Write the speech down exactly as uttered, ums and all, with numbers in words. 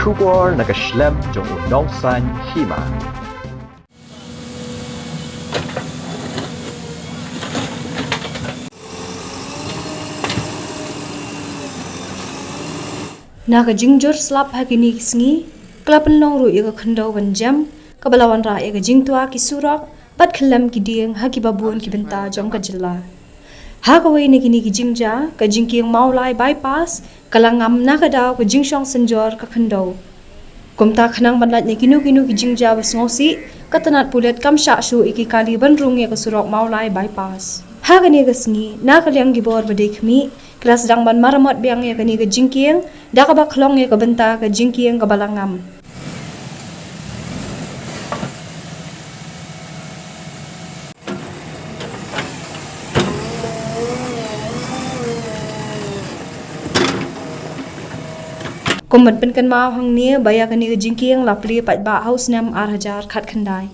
Khubor na ka shlem jong u nongsan hima. Na ka jingjur slap ha kine ki sngi, ka la pynlong ruh ïa ka khyndew ban jem, kaba la wanrah ïa ka jingtwa ki surok bad khyllem ki dieng ha kiba bun ki bynta jong ka jylla. Ha kawei na kine ki jingjia, ka jingkieng Mawlai Bypass ka la ngam na ka daw ka jingshong synjor ka khyndew. Kumta khnang ban lait na kino kino ki jingjia ba sngewsih, ka tnat pulit kam shah shuh ïa ki kali ban rung ïa ka surok Mawlai Bypass. Ha kane ka sngi, na ka liang ki bor ba dei khmih, ki la sdang ban maramot biang ïa kane ka jingkieng, da kaba khlong ïa ka bynta ka jingkieng kaba la ngam. Kum ban pynkynmaw hangne ba ïa kane ka jingkieng la plie paidbah ha u snem ar hajar khatkhyndai.